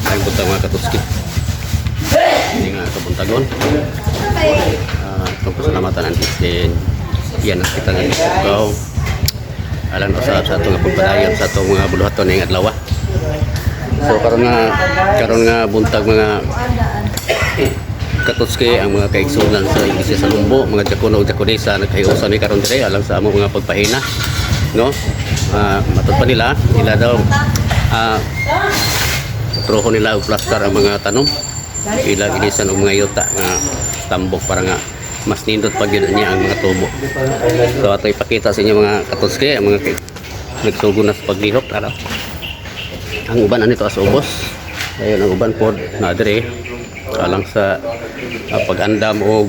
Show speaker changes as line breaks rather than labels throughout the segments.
Ay, buntag, mga katutski. Hindi nga kabuntagon. Itong pasalamatan ang Diyos din. Yan ang kita nga ikaw. Alang usab sa atong nga pagpadayon sa atong mga buluhaton ning adlaw. So karon nga buntag, mga katutski, ang mga kaigsunan sa Iglesia sa Lumbo, mga diakono ug diakonisa, nagkahiusa mi karon dire alang sa among mga pagpahina. No? Matod pa nila, ila daw troho nila og plaster ang mga tanom. Ilang ilisan og mga yuta nga tambok para nga mas nindot pag yun niya ang mga tubo. So ato ipakita sa inyo, mga katutski, ang mga nagsugo na sa paglihok. Ano? Ang uban anito as ubos. Ayun ang uban pod na dire alang sa pag-andam o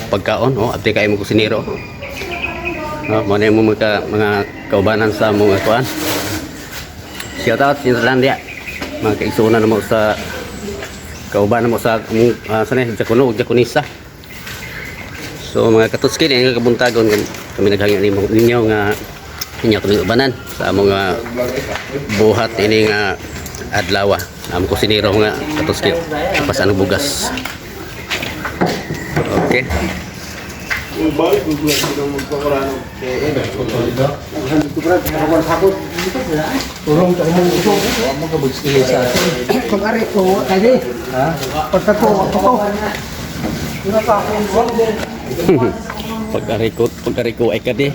pagkaon, oh, abdi kay mo kusinero. Oh, mo na yung mga kaubanan sa mga kuan. Shout out sa Islandia. Mga kaigsuonan mo sa kaubanan mo sa sa ni diakono ug diakonisa. So mga katutski, nga kabuntagon kami naghangyo nimo ninyo nga inyo kami ubanan sa among buhat ini nga adlaw. Among kusinero nga katutski pasan ang bugas. Okay.
Turong sa imong usong. Wa mo kabugstili sa atin.
Pag-ari ko, kaya
Ha?
pagkato, ako.
Pagkariko, pagkariko ay kadi.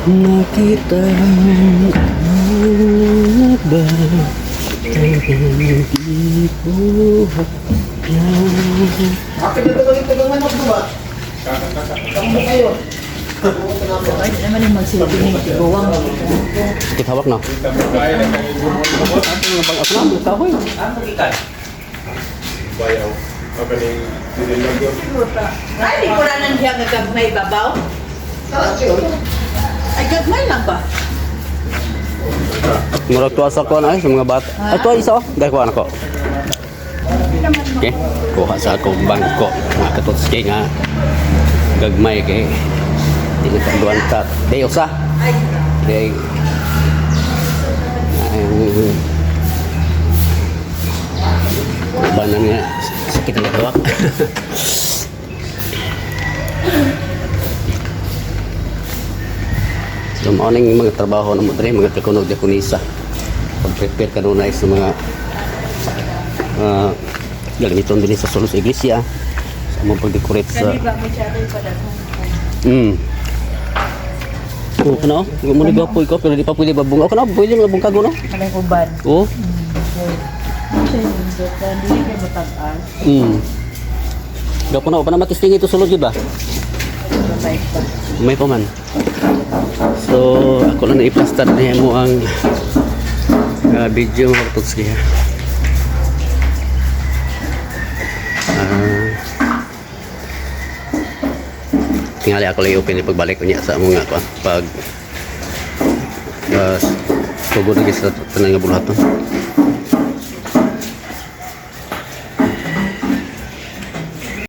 Nakita mo ba ang buhat?
Bakit na tagal tagal manok mo ba? Kambo kayo.
Ay, di naman yung magsilbi ni Tiguang.
Sakit hawak no? Ako na, kahoy.
Bayaw. Magaling dinilag.
Ay, di ko na nandiyan nga gagmay babaw. Ay, gagmay lang ba?
Murag tuwa sa kuan ay sa mga bata. Ay, tuwa isa oh. Dahil kuan ako. Okay. Kuha sa akong bangko. Mga katutski nga gagmay kay di na kaduan ta. Di usa.
Ay,
Di ay ubanan nga sakit ang hawak. So mao ning mga trabaho namo diri, mga diakono diakonisa. Pag-prepare kanunay sa mga gamiton dinhi sa sulod sa iglesia sa among pag-decorate sa
kani ba may channel pa daghan?
Oh, kana oh. Mo ni gwapo ikaw pero di pa pwede babunga. Oh, kana pwede nga bungkago no.
Kanang uban.
Oh.
Siya yung nindot. Hindi kay matag-as.
Gwapo na pa na matisting ito sulod gyud ba?
Babay pa.
May pa man. So, ako lang na-i-plaster niya mo ang video, mga katutski ha. Tingali ako lang i-open yung pagbalik ko niya sa mga kuan pag tugod na sa tanan nga buluhaton.